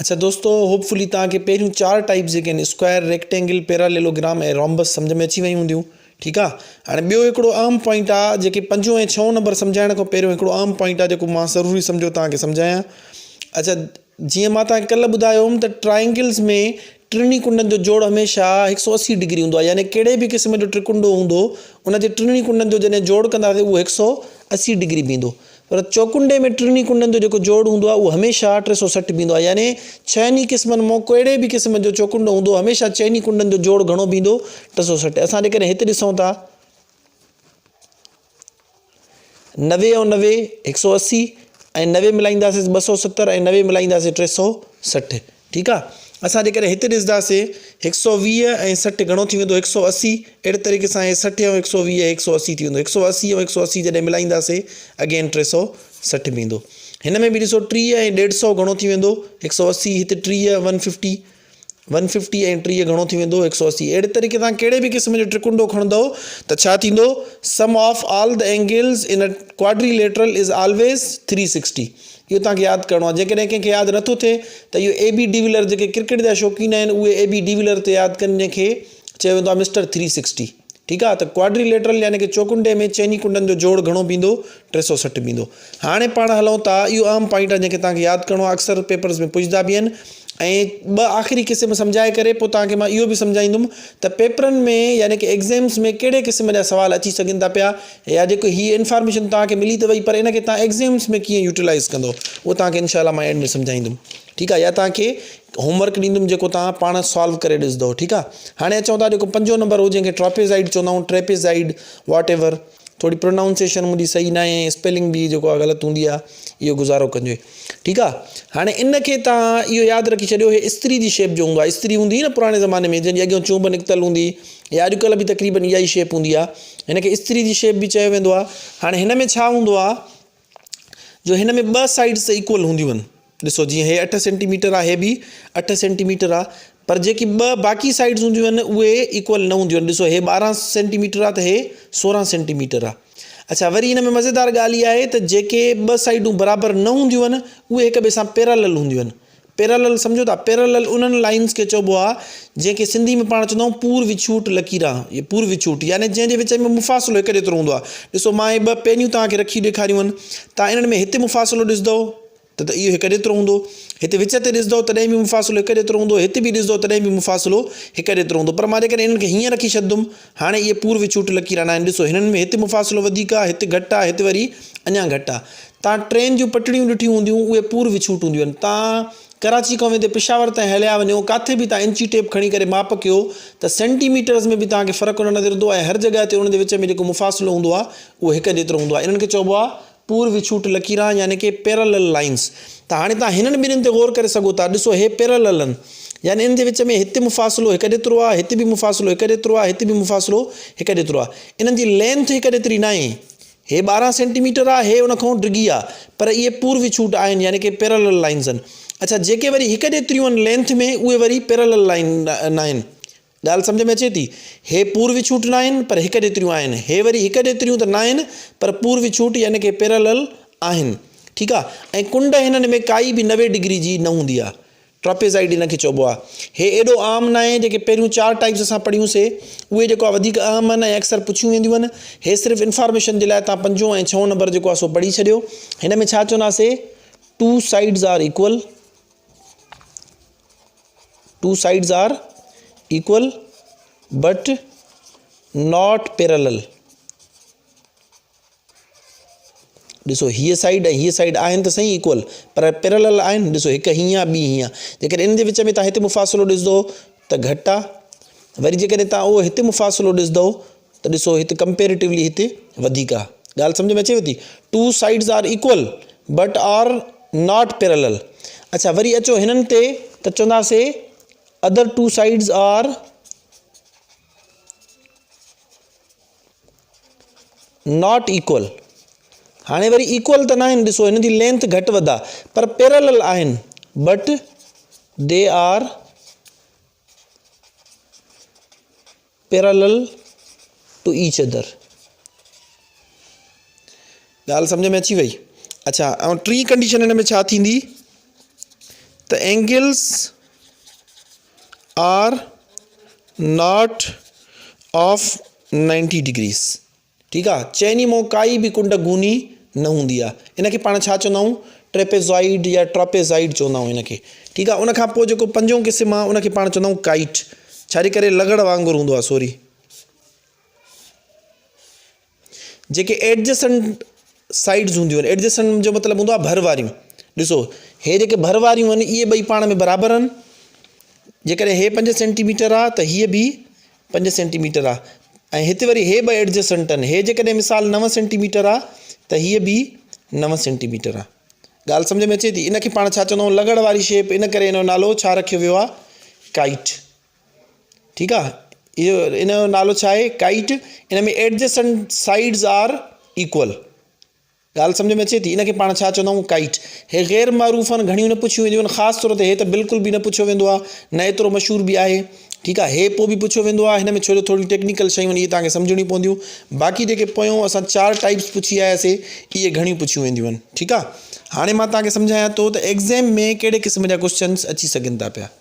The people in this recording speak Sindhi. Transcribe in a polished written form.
اڇا دوستو هوپ فلي توهان کي پهريون چار ٽائيپس جيڪي آهن اسڪوائر، ريڪٽينگل، پيراليلوگرام ۽ رامبس سمجهه ۾ اچي ويون هونديون ٺيڪ آ هاڻي ٻيو هڪڙو اهم پوائنٽ آ جيڪي پنجون ۽ ڇهون نمبر سمجهائڻ کان پهريون هڪڙو اهم پوائنٽ آ جيڪو مان ضروري سمجهيو توهان کي سمجهايان اڇا جيئن مان توهان کي ڪلهه ٻڌايو هوم ته ٽرائنگلز ۾ ٽنهي ڪنڊن جو جوڙ هميشه هڪ سو اسي ڊگري هوندو آ يعني ڪهڙي به قسم جو ٽرڪنڊو هوندو ان جي ٽنهي ڪنڊن جو جڏهن جوڙ ڪنداسين اهو هڪ سو اسي ڊگري بيهندو پر چوڪنڊي ۾ ٽنهي ڪنڊن جو جيڪو جوڙ هوندو آهي اهو هميشه 360 بيهندو آهي يعني ڇهن ئي قسمن مان ڪهڙي به قسم جو چوڪنڊو هوندو هميشه چئن ئي ڪنڊن جو جوڙ گهڻو بيهندو 360 اسان جيڪڏهن هت ڏسون ٿا 90 ۽ 90 180 ۽ 90 ملائينداسين 270 ۽ 90 ملائينداسين 360 ٺيڪ آ اسان جيڪڏهن هت ڏسنداسي هڪ سو ويهه ۽ 60 گهڻو ٿي ويندو هڪ سو 80 اهڙي طريقي سان هي 60 ۽ 120 180 ٿي ويندو 180 ۽ 180 جڏهن ملائينداسي اگين 360 بيندو هن ۾ به ڏسو 30 ۽ 150 گهڻو ٿي ويندو 180 هت 30 150 150 ۽ 30 گهڻو ٿي ويندو 180 اهڙي طريقي سان ڪهڙي به قسم جو ٽرڪنڊو کڻندو ته ڇا ٿيندو sum of all the angles in a quadrilateral is always 360 اهو توهان کي ياد ڪرڻو آهي جيڪڏهن ڪنهن کي ياد نٿو ٿئي ته اهو اي بي ڊيولر جيڪي ڪرڪيٽ جا شوقين آهن اهي اي بي ڊيولر تي ياد ڪن جنهن کي چيو ويندو آهي مسٽر ٿري سڪسٽي ٺيڪ آهي ته ڪواڊري ليٽرل يعني ڪي چوڪنڊي ۾ چئني ڪنڊن جو جوڙ گهڻو بيندو 360 بيندو هاڻي پاڻ هلون ٿا اهو اهم پوائنٽ آهي جنهن کي توهان کي ياد ڪرڻو آهي اڪثر پيپرز ۾ پڇدا به آهن ۽ ٻه آخري قسم سمجهائي ڪري پوء توهان کي مان اهو به سمجهائيندم ته پيپرن ۾ يعني ڪي ايگزيمس ۾ ڪهڙي قسم جا سوال اچي سگهن ٿا پيا يا جيڪو هي انفارميشن توهان کي ملي ته وئي پر ان کي توهان ايگزيمس ۾ ڪيئن يوٽيلائز ڪندو اهو توهان کي انشاء الله مان اينڊ ۾ سمجهائيندم ٺيڪ آهي يا توهان کي هوم ورڪ ڏيندم جيڪو توهان پاڻ سالو ڪري ڏسندو ٺيڪ آهي هاڻي اچون ٿا جيڪو پنجون نمبر هو جنهن کي ٽراپيزائڊ چوندا آهيون ٽريپيزائڊ واٽ ايور ٿوري پرونائونسيشن منهنجي صحيح ناهي ۽ اسپيلنگ به جيڪو آهي غلط هوندي آهي اهو گذارو ڪجي ٺيڪ آهي هاڻي ان کي تان اهو ياد رکي ڇڏيو هي استري جي شيپ جو هوندو آهي استري هوندي هئي نه پراڻي زماني ۾ جنهن جي اڳيان چونب نڪتل هوندي يا اڄڪلهه به تقريبن اها ئي شيپ هوندي آهي هن کي استري جي شيپ به چيو ويندو آهي هاڻي هن ۾ ڇا هوندو آهي جو هن ۾ ٻه سائيڊس ته ايڪول هونديون آهن ڏسو جيئن هي اٺ سينٽي ميٽر آهي هي به اٺ سينٽي ميٽر آهي پر جيڪي ٻه باقي سائيڊز هونديون آهن اهي ايڪول نه هونديون آهن ڏسو هي ٻارهن سينٽي ميٽر آهي ته هي سورهن سينٽي ميٽر آهي اڇا وري هن ۾ مزيدار ڳالهه اها آهي ته جيڪي ٻه سائيڊون برابر نه هونديون آهن اهي هڪ ٻئي سان پيرالل هونديون آهن پيرالل سمجهو ٿا پيرالل انهن لائنز کي چئبو آهي جنهن کي سنڌي ۾ پاڻ چوندا آهيون پور وڇوٽ لڪيران پور وڇوٽ يعني جنهن جي وچ ۾ مفاصلو هڪ جيترو هوندو آهي ڏسو مان هي ٻه پينيون توهان کي رکي ڏيکاريون آهن توهان انهن ۾ هتي مفاصلو ڏسندو ته ته اهو هڪ جيترو هوندو هتي وچ تي ڏسندو تڏهن به مفاصلو هڪ جيترو هوندو هتي به ڏسندو تڏهن به مفاصلو هڪ جيترو هوندو پر مان جيڪڏهن انهن کي هيئن رکي ڇڏندم هاڻي اهي پور وڇوٽ لڪيران آهن ڏسو هنن ۾ هتي مفاصلو وڌيڪ آهي هتي گهٽ آهي هتي وري اڃا گهٽ آهي تان ٽرين جون پٽڙيون ڏٺيون هونديون اهي پور وڇوٽ هونديون آهن تان ڪراچي کان ويندي پشاور تائين هليا وڃو ڪاٿي به تان انچي ٽيپ کڻي ڪري ماپ ڪيو ته سينٽي ميٽرز ۾ به توهان کي فرق نه نظر ايندو ۽ هر جڳهه تي انهن جي وچ ۾ جيڪو مفاصلو هوندو آهي اهو هڪ جيترو هوندو آهي انهن کي چئبو آهي پور وڇوٽ لڪيران يعني ڪي پيرالل لائنز ته هاڻي توهان هنن ٻنهين تي غور ڪري سگهو ٿا ڏسو هي پيرالل آهن يعني انهن جي وچ ۾ هتي مفاصلو هڪ جيترو آهي هتي به مفاصلو هڪ جيترو آهي هتي به مفاصلو هڪ جيترو آهي انهن جي لينٿ هڪ جيتري ناهي هي 12 سينٽي ميٽر آهي هي ان کان ڊگهي آهي پر اهي پور وڇوٽ آهن يعني ڪي پيرالل لائنز آهن اڇا جيڪي وري هڪ جيتريون آهن لينٿ ۾ اهي وري پيرالل لائن ناهن ڳالهه سمجهه ۾ اچي ٿي؟ هي پور وڇوٽ ناهن پر هڪ جيتريون آهن. هي وري هڪ جيتريون ته ناهن پر پور وڇوٽ يعني ڪي پيرالل آهن. ٺيڪ آ ۽ ڪنڊ هنن ۾ ڪائي به 90 ڊگري جي نه هوندي آ. ٽراپيزائيڊ هن کي چئبو آ. هي ايڏو عام ناهي جيڪي پهريون چار ٽائيپس اسان پڙهيون سي اهي جيڪو آ وڌيڪ اهم آهن ۽ اڪثر پڇيون وينديون آهن. هي صرف انفارميشن جي لاء تان پنجون ۽ ڇهون نمبر جيڪو آ سو پڙهي ڇڏيو. هن ۾ ڇا چونداسي two sides are equal. Two sides are equal but not parallel ڏسو هيء سائيڊ ۽ هيء سائيڊ آهن ته صحيح ايڪول پر پيرلل آهن ڏسو هڪ هيئن آهي ٻي هيئن آهي جيڪڏهن ان جي وچ ۾ تان هتي مفاصلو ڏسندو ته گهٽ آهي وري جيڪڏهن تان اهو هتي مفاصلو ڏسندو ته ڏسو هت ڪمپيريٽولي هتي وڌيڪ آ. ڳالهه سمجهه ۾ اچيو ٿي؟ Two sides are equal but are not parallel. اڇا وري اچو هنن تي ته چونداسي other two sides are not equal. هاڻي وري ايڪول ته ناهن ڏسو هن جي لينٿ گهٽ وڌ آ پر پيرلل آهن but they are parallel to each other ڳالهه سمجھ ۾ اچي وئي اڇا ۽ ٽين ڪنڊيشن هن ۾ ڇا ٿيندي ته angles are not of 90 degrees ٺيڪ آ چئني مون ڪائي به ڪنڊ گوني نه هوندي آ ان کي پاڻ ڇا چوندا آهيون ٽريپيزوائڊ يا ٽراپيزائڊ چوندا آهيون ان کي ٺيڪ آ ان کان پوء جيڪو پنجون قسم آ ان کي پاڻ چوندا آهيون ڪائيٽ ڇا جي ڪري لغڙ وانگر هوندو آ سوري جيڪي ايڊجسنٽ سائيڊز هونديون آهن ايڊجسنٽ جو مطلب هوندو آهي ڀر واريون ڏسو هي جيڪي ڀر واريون آهن اهي ٻئي پاڻ ۾ برابر آهن جيڪڏهن هي پنج سينٽيميٽر آهي ته هيء به پنج سينٽيميٽر آهي ۽ هتي وري هي ٻه ايڊجسنٽ آهن هي جيڪڏهن مثال نو سينٽيميٽر آهي ته هيء به نو سينٽيميٽر آهي ڳالهه سمجھ ۾ اچي ٿي ان کي پاڻ ڇا چوندا آهيون لغڙ واري شيپ ان ڪري ان جو نالو ڇا رکيو ويو آهي ڪائيٽ ٺيڪ آ اهو ان جو نالو ڇا آهي ڪائيٽ ان ۾ ايڊجسنٽ سائيڊز آر ايڪول ڳالهه سمجھ ۾ اچي ٿي ان کي پاڻ ڇا چوندا آهيون ڪائيٽ هي غير معروف آهن گهڻيون نه پڇيون وينديون آهن خاص طور تي هي ته بلڪل به نه پڇيو ويندو آهي نه ايترو مشهور به آهي ٺيڪ آ هي پوء به پڇيو ويندو آهي هن ۾ ڇو جو ٿوريون ٽيڪنيڪل شيون آهن اهي توهان کي سمجهڻيون پونديون باقي جيڪي پويون اسان چار ٽائپس پڇي آياسي اهي گهڻيون پڇيون وينديون آهن ٺيڪ آ هاڻي مان توهان کي سمجهايان ٿو ته ايگزام ۾ ڪهڙي قسم جا ڪوشچنس اچي سگهن ٿا پيا.